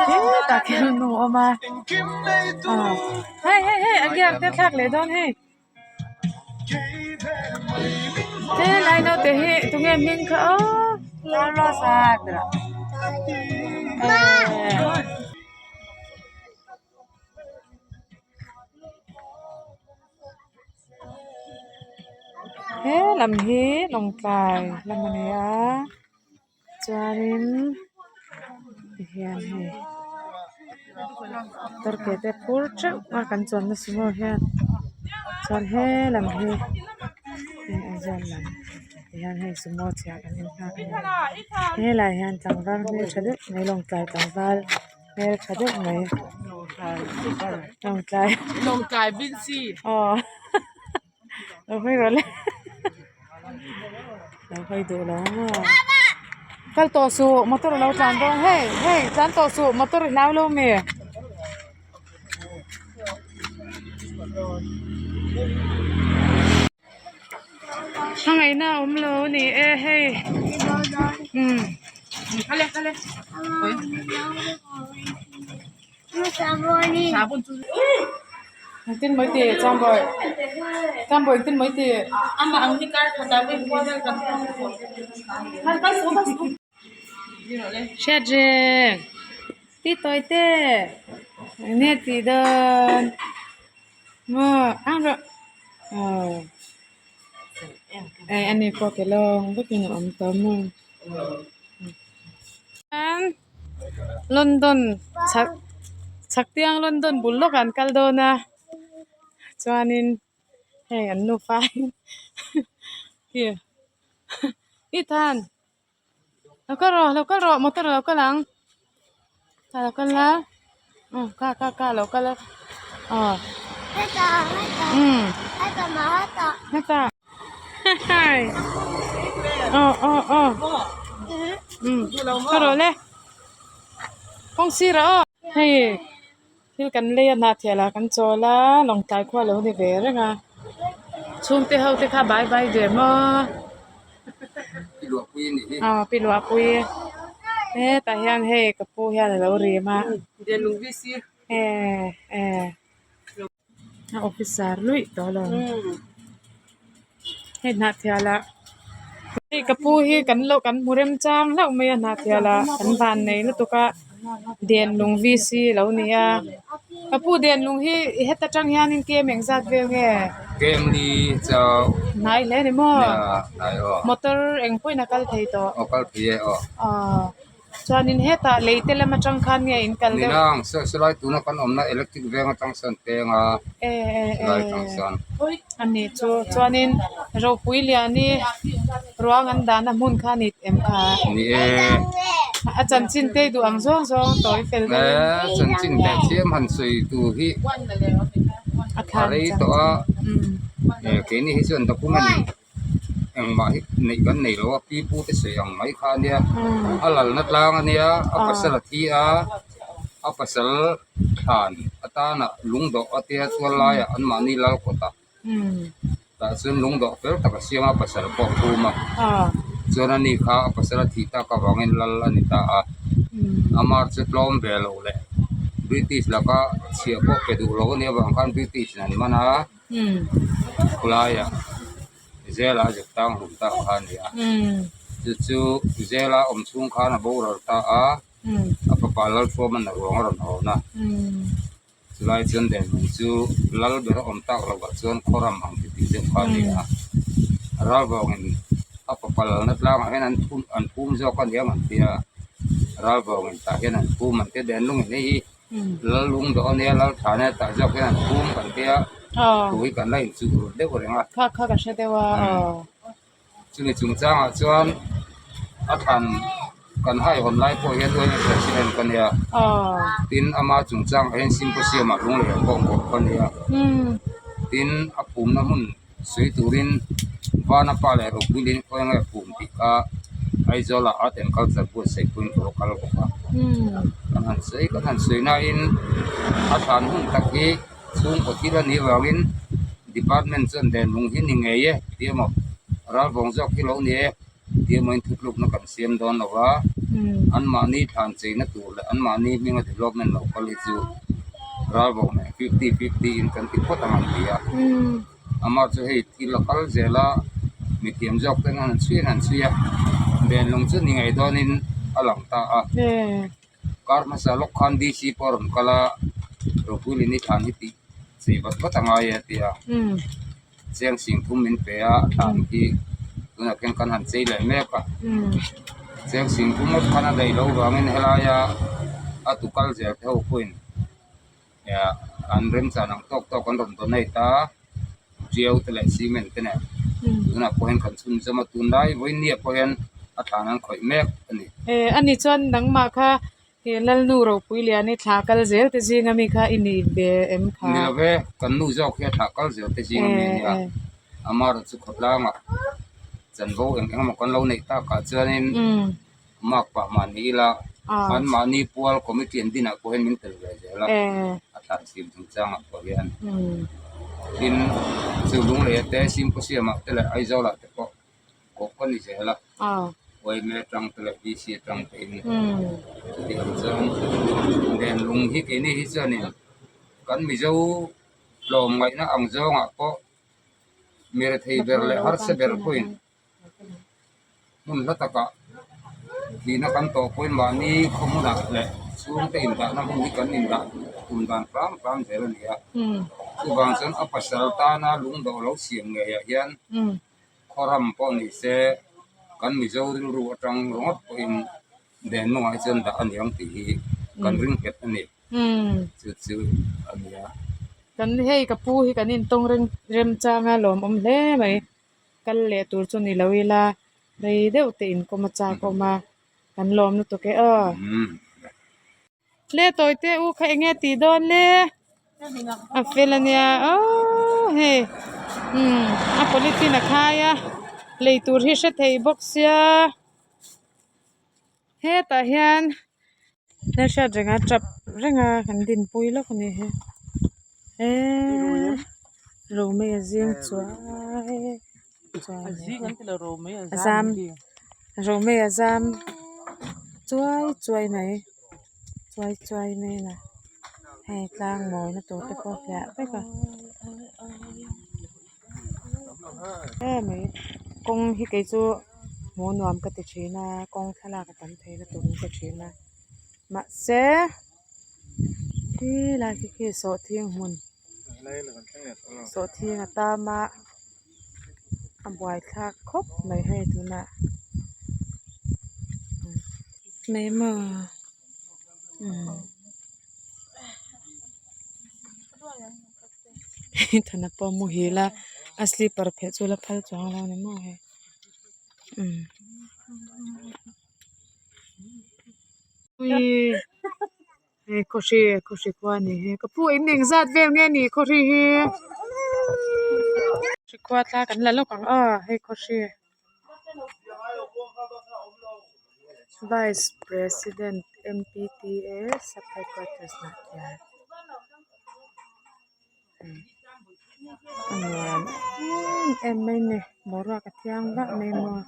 Hetah khian nu a awm a aw hei hei hei a gear te thlak leh dawn hei helai naute hi tunge hming kha aw He lam hi Lawngtlai lam a ni a chuanin tihian hei motor ke te phur teuh a kan chuanna sumo hian chuan he lam hi hei Aizawl lam tihian hei sumo chhia kan en nghak a ni helaiah hian tlangval hmeltha deuh mai Lawngtlai tlangval. Hmeltha deuh mai Lawngtlai Lawngtlai Vincy aw lo hawi rawh le lo hawi duh lo maw kal tawh suh motor a lo tlan dawn hei hei tlan tawh suh motor i hlau lo mi. Hmangaihna a awm lo a ni e hei umm engtin mai ti chambawi chambawi engtin mai ti hriat reng ti tawi te eng nge tih dawn. Maw ang rawh aw eh ani pawh ke lawng vekin a awm tawh maw chuan London chhak chhak tiang London bul lawkah an kal dawn a chuanin hei an nufa in hi Ethan lo kal rawh lo kal rawh motor a lo kal ang a lo kal a aw ka ka ka a lo kal a aw umm heta hai aw aw aw umm kal rawh le kawng sirah aw hei thil kan lei a hnahthel ah kan chawl a lawngtlai khua a lo ni ve reng a chhungte ho te kha bai bai ve maw aw pi luahpui hetah hian hei ka pu hian a lo rim a eh eh a officer luih tawh alawm hei hnahthel ah hei ka pu hi kan lo kan hmu remchang hlauh mai a hnahthel ah kan van nei lutuk a denlung v c a lo ni a ka pu denlung hi heta tang hianin kem engzat vel nge kem ni chauh hnai hle ni maw hnai aw motor eng pawhin a kal thei tawh aw kal thei e aw aw. Chuanin hetah lei te lam atang khan nge in kal deuh? Ninang, silai tuna kan awmna electric veng atang sawn peng a, silai atang sawn. A ni chu, chuanin ropui liani ruang an dahna hmun kha a ni em kha? Ni e. A chanchin te i duh ang zawng zawng tawi fel deuhin. E, chanchin teh chiam han sawi tur hi a rei tawh a, keini hi chuan document. Engmah hi neih kan nei lo a pi pu te sawi ang mai kha a nia a lalna tlang a nia a pasal a thi a a pasal thlan atana lungdawh a tia chuan laiah anmahni lal kawtah tah chuan lungdawh fel tak a siam a pasal pawh a phum a chuan ani kha a pasal a thih tak avangin lal a ni ta a amah chu tlawm ve loh leh British laka chhiah pawh pe duh lo a nih avang khan British in an man a. Khawlaiah zela a zep tang hlum tak kha a ni a chu chu zela awm chhung khan a boral ta a a fapa Lalthuaman a ruang a rawn hawn a chulai chuan Denlung chu lal ber a awm tak lovah chuan khawram ang ti tih deuh kha a ni a Ralvawngin a fapa lalna tlangah hian an phum an phum zawk a ni ang an ti a Ralvawngin tah hian an phum an ti a Denlungin hei hi. Lal lung dawh a nia lal tha nia tah zawk hian an phum kan tia thu hi kan la inchuh rut deuh reng a. Kha kha ka hre deuh a aw. Chumi chungchangah chuan a thlan kan haihawn lai pawh hian uain a president ka nia tin ama chungchangah hian symposium ah lung leh pawh kawp ka nia tin a phumna hmun sawi turin vana pa leh ropui leh khawi nge phum tih kha Aizawl ah art and culture buatsaih puiin ka lo kal bawk a kan han sawi kan han sawi nain a thlan hun tak hi chhungkaw thil a nih avangin department chuan denlung hi ni ngei e tih emaw ralvawng zawk hi lo ni e tih emaw in thutlukna kan siam dawn lo va. Anmahni thlan cheina tur leh anmahni hminga development lo kal hi chu ralvawk nen fifty fifty in kan ti phawt ang an ti a. Amah chu hei thil a kal zel a, mithiam zawk ten an chhui an han chhui a, Benlung chu ni ngei dawnin a lang ta a. Kar hmasa lawk khan DC pawh a rawn kal a, Ropuilini thlan hi tih chei vat vat a ngai e a ti a. Cheng sing thum min pe a, thlan khi tunah khian kan han chei leh mek a. Cheng sing thum ngawt khan a daih loh vangin helaia a tukal zel te ho pawhin an remchan ang tawk tawk an rawn donate a, tiau te leh cement te nen tunah pawh hian kan chhunzawm a, tunlai vawinia pawh hian a thlan an khawih mek a ni. Ani chuan nangmah kha He Lalnu ropui lian i thla kal zel te zinga mi kha i ni ve em kha? Ni lo ve, kan nu zawk hi a thla kal zel te zinga mi a nia. Amaherawh chu khawtlangah chanvo eng eng emaw kan lo neih takah chuanin mark pah mah ni ila anmahni pual committee an dinah pawh hian min tel ve zel a, a thlan sim chungchangah pawh hian. Tin, chu Lungleia te, Simkhawsiamah te leh Aizawlah te pawh Kawk a ni zel a, yma atang te leh VC atang te in chuti ang chuan Lenlung hi keini hi chuanin kan Mizo tlawm ngaihna ang zawngah pawh mi rethei ber leh harsa ber pawhin hmun hla takah thihna kan tawh pawhin mahni khaw hmunah leh chhungte indahna hmun hi kan indah tum dan hram hram zel a ni a, chuvang chuan a pasal tana lungdawh lo siam ngeiah hian. Khawram pawh ni se kan Mizo rilru atang ringawt pawhin den nungah hi chuan dah a ni ang tih hi kan ring nghet a ni. Chu chu a ni a. Kan hei ka pu hi kan intawng reng remchang a lawmawm hle mai. Kal leh tur chu ni lo ila rei deuh te inkawm a chak awm a kan lawm lutuk e aw. Le tawi te u kha enge tih dawn le a fel ania aww hei umm a polythene a khai a lei tur hi hre thei bawk sia hetah hian hmelhriat reng a tap reng a kan dinpui lawk a ni hi eeee romei a zing chuai chuai a zam romei a zam chuai chuai mai chuai chuai mai a hei tlang mawina tur te pawh a hliah vek a emai kawng hi kei chu hmuh nuam ka ti thin a kawng thlalak a tam thei lutuk in ka thin a mahse helai khi khi sawhthing hmun. Sawhthing a tam a a buaithlak khawp mai hei tunah mai maw umm thana pawh a muhil a a slipper phelh chu la phal chuang lo a ni maw hei umm. Hei khawhri khawhri khua a ni hi ka pu in engzat vel nge ni khawhri hi khawhri khua thla kan la lawk ang aw hei khawhri vice president M P T A sub headquarters Hnahthial a nuam em em mai a ni boruak a thiang vah mai maw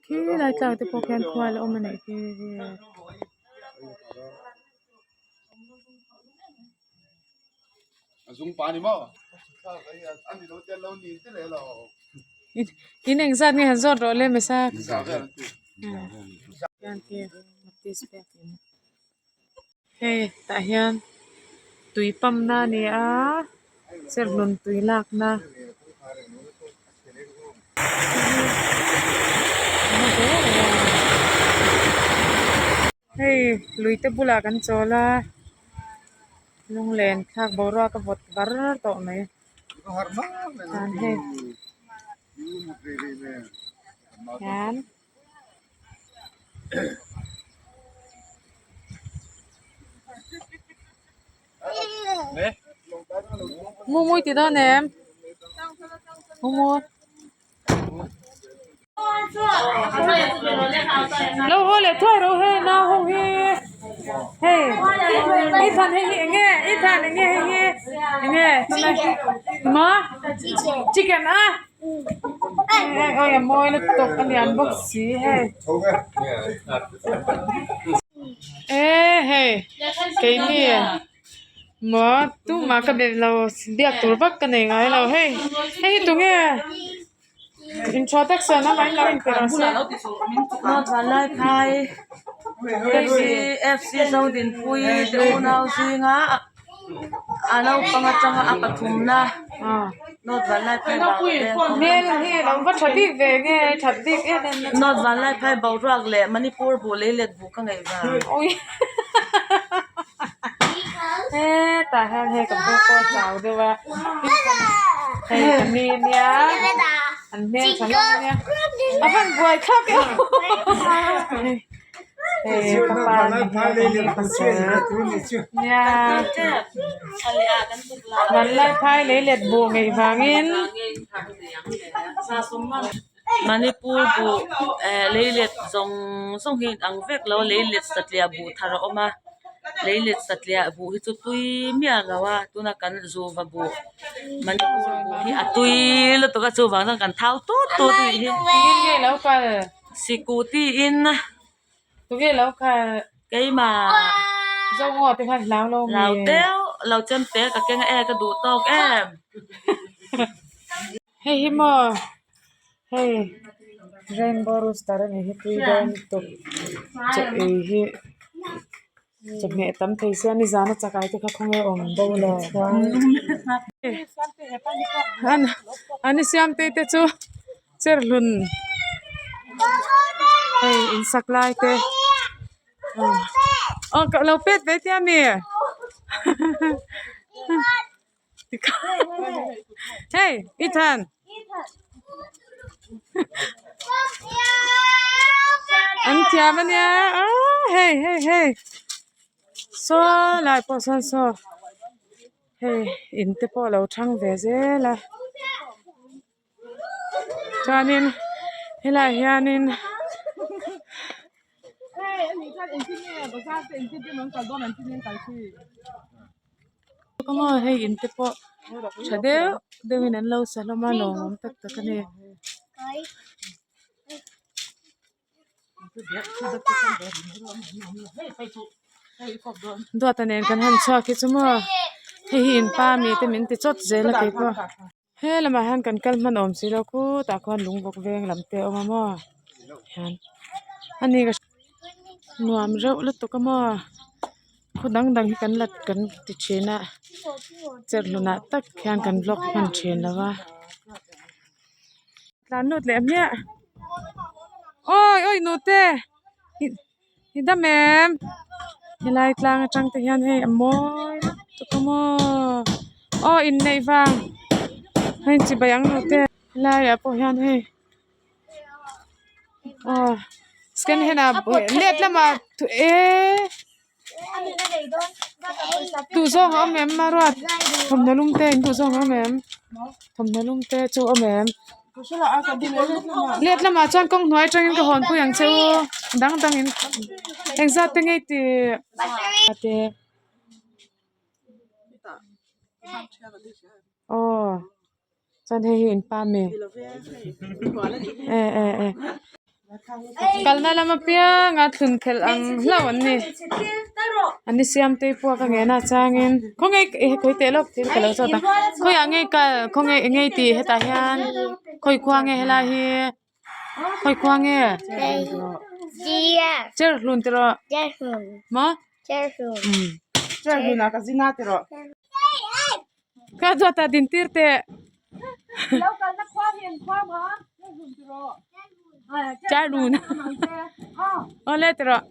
khilai tlang te pawh khian khua a la awm a nih khi. In engzat nge han zawt rawh le mesa hei tah hian tui pump na a ni a serhlun tui lak na. Hei lui te bulah kan chawl a lunglen thlak boruak a vawt var tawh mai chuan hei hian. Mumui ti dawn em mumu lo haw leh thuai rawh hei nau ho hi hei i than hei hi eng nge i than eng nge hei hi eng nge maw chicken a. Hei oi a mawi lutuk a lian bawk si hei. E hei keini maw tumah ka be lo biak tur vak ka nei ngai lo hei hei hi tunge introduction a mai lo inpe rawh se. Vanlaiphai FC Zodinpui te unau zinga a naupang atanga a pathumna North Vanlaiphai Hmel hi a lo va tha bik ve nge that bik em em na North Vanlaiphai boruak leh Manipur buh lei let buh ka ngaih vang. Hetah hian hei ka pu pawh a chau deuh a hei ka ni nia an hmel tha hlawm ania a van buai thlak em hei ka pa ni hi ka pasal nia vanlaiphai lei let buh ngeih vangin. Manipur buh eh leilet zawng zawng hi a inang vek lo a leilet satliah buh thar a awm a leilet satliah buh hi chu tui miah lo a tuna kan zuva buh Manipur buh hi a tui lutuk a chuvang chuan kan thau tut tut a nih hi. Engin nge lo kal? Sikuti in. Tunge lo kal? Keimah. Zongaw te khan hlau lo mi? Hlau deuh lo chem te ka keng a e ka duh tawk em. Hei hi maw hei rainbow rooster a nih hi tui dawn lutuk chaw ei hi chawhmeh tam thei sia nizan a chakai te kha khawnge awm bo le an siamtei te chu cherhlun hei in sak lai te aw ka lo pet ve tia mi. Hey, Ethan. An thiam a nia ah hei hei hei saw lai pawh sawn saw hei in te pawh a lo thang ve zel a chuanin helaiah hianin. Maw hei in te pawh tha deuh deuh in an lo sa hlawm a lawmawm tak tak a ni. Duata nen kan han chhuak hi chu maw hei hi in pa mi te min ti chawt zel a keipawh. He lamah hian kan kal hman awm si lo khutah khuan lung bawk veng lam te a awm a maw hian ani ka nuam reuh lutuk a maw khaw dang dang hi kan la kan ti thin a cherhlunah tak hian kan vlog hman thin lo va tlan lut leh hmiah awi awi nute I dam em helai tlang atang te hian hei a mawi lutuk a maw aw inneih vang hei chibai ang lo te helaiah pawh hian hei aw second hand ah let lamah eee duhzawng a awm em maruat thawmhnaw lum te in duhzawng a awm em thawmhnaw lum te chu a awm em. Let lamah chuan kawng hnuai atangin ka hawn pui ang che u dang dangin engzat te ngei tih te aw chuan hei hi in pa mi e e e kalna lam apiang a thlun khelh ang hlauh an ni an ni siamtei pawh ka ngen a changin khawnge khawi teh lawk thil ka lo zawt ang khawiah nge kal khawnge eng nge tih hetah hian khawi khua nge helai hi khawi khua nge cherhlun ti rawh maw ka duat ah din tir teh cherhlun awle ti rawh.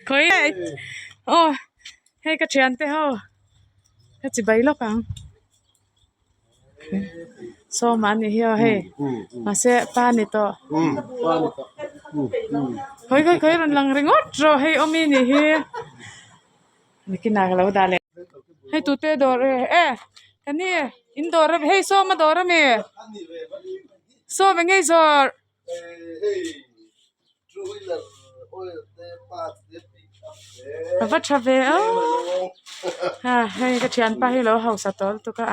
Khawi aw hei ka thian te ho ka chibai lawk ang sawma a nih hi aw hei mahse pa a ni tawh khawi khawi khawi rawn lang ringawt rawh hei awmi a nih hi nikinah ka lo dah leh hei tute dawr e ka ni in dawr hei sawma dawr a mi. Saw ve ngei zawrh. A va tha ve a. Ha hei ka thianpa hi lo hausa tawh lutuk a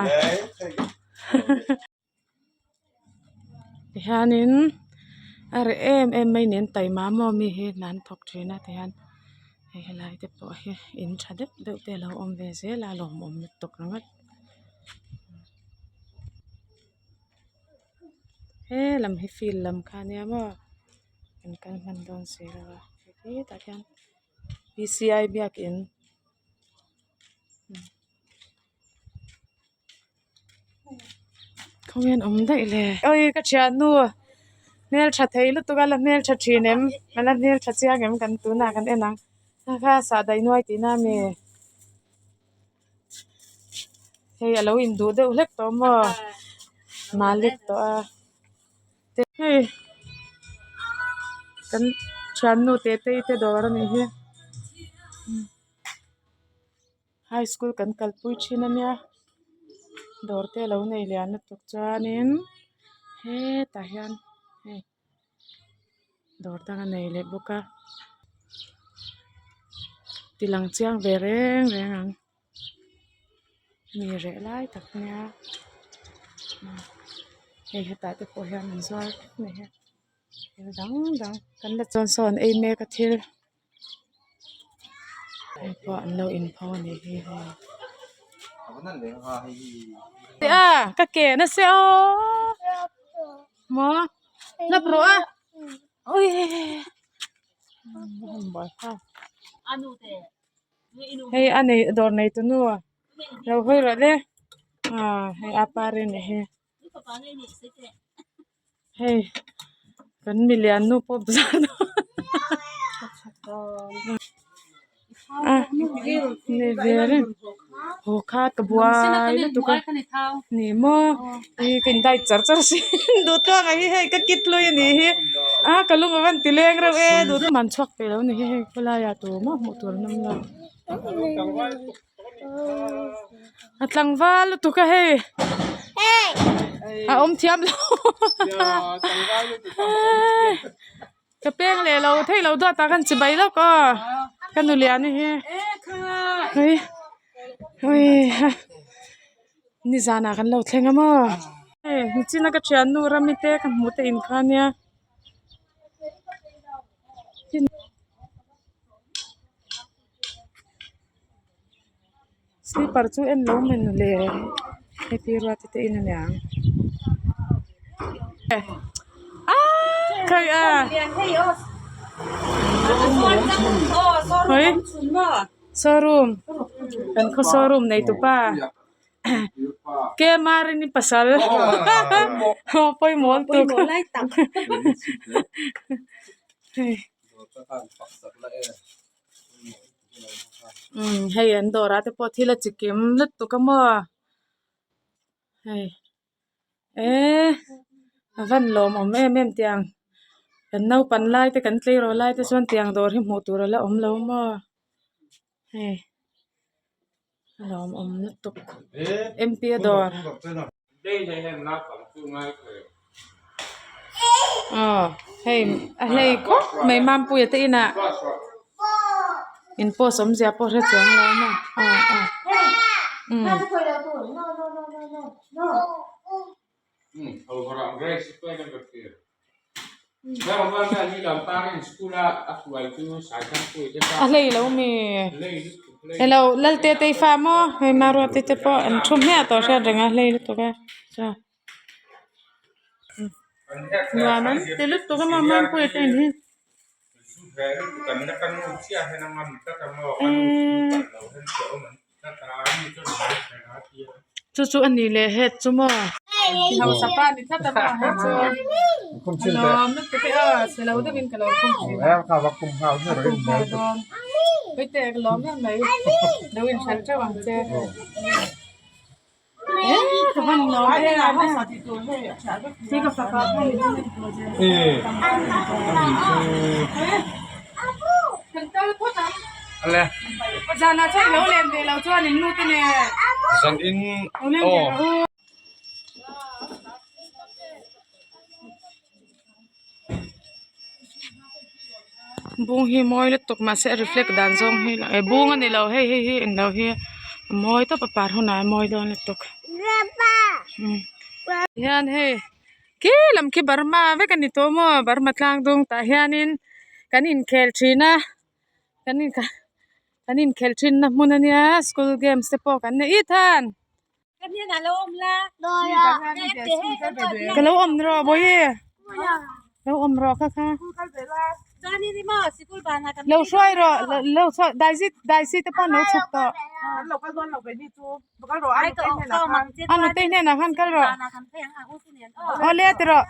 tihianin a reh em em mai nen taima maw mi hi hna an thawk thin a tihian hei helai te pawh hi in tha deuh deuh te a lo awm ve zel a lawmawm lutuk ringawt. He lam hi field lam kha ania maw kan kal hman dawn si lo a hetah hian P C I biakin khawnge an awm daih le awi ka thiannu hmeltha thei lutuk a la hmeltha thin em a la hmeltha chiang em kan tunah kan en ang kha kha sahdaih nuai tihna a mi. Hei a lo induh deuh hlek tawh maw malik tawh a hei kan thiannu tetei te dawr a nih hi high school kan kalpui thin a nia dawr te a lo nei lian lutuk chuanin hetah hian hei. Dawr dang a nei leh bawk a ti lang chiang ve reng reng ang mi reh lai tak nia hei hetah te pawh hian an zuar vek mai a thil dang dang kan la chuan saw an ei mek a thil hei pawh an lo inpho a nih hi hei a ka ke nasa aw. Maw hlap rawh a ui hei a nei dawr nei tu nu lo hawi rawh le ah hei a par a nih hi hei kan milian nu pawh bazar Nei ve reng haw kha ka buai lutuk a ni maw ih ka in diet char char si duh tawk ang hi hei ka kit hlui a nih hi a ka lung a van ti leng reuh e duh man chhuak peih lo a ni hi hei khawlai ah tumah hmuh tur an awm lo a tlangval lutuk a hei a awm thiam lo. Ka peng leh lo thei lo duat ah khan chibai lawk aw ka nu lian hi ui ui ha nizan ah kan lo thleng a maw hei nichina ka thiannu rami te ka hmuh te in kha nia slipper chu en lo maw ni le heti ruat te in aniang aaa khai a hawi showroom kan khaw showroom nei tupa kmr in i pasal pawimawh lutuk hei. Umm hei an dawrah te pawh thil a chi kim lutuk a maw hei eee a van lawmawm em em tiang kan naupang lai te kan tleirawl lai te chuan tiang dawr hi hmuh tur a la awm lo maw hei a lawmawm lutuk M P a dawr. Aw hei a hlei khawp mai Mampuia te inah in post awmzia pawh hre chuang lo a aw aw umm. A hlei lo mi elo Lalte te i fa maw hei Maruati te pawh an thu hmiah tawh hriat reng a hlei lutuk a chuan nuam an ti lutuk a maw Mampuia te in hi. Chu chu a ni leh het chu maw. Hausa pa ni tlat a maw het chu. A lawm lutuk e aw chhe lo deuhin ka lo khum thin a. A khum nghal dawn. Hei ka lawm em mai. Lo inhralh teuh ang che. Ka van lawm em hi ka fapa pawh ni kan kal phawt ang zanah chuan ilo len ve lo chuan in nu te nen zan in lo leng ve rawh u. Bung hi mawi lutuk mahse a reflect dan zawng hi eh bung a ni lo hei hei hi englo hi. A mawi tawp a par hunah a mawi dawn lutuk umm hian hei khi lam khi burma vek a ni tawh maw burma tlang dung tah hianin kan inkhel thin a kan in kan inkhel thin na hmun a nia school games te pawh kan nei Ethan. Ka lo awm rawh bawihi lo awm rawh kha kha lo hruai rawh lo chhuak daisy daisy te pawh an lo chhuk tawh a nutei hnenah khan kal rawh aw le ti rawh.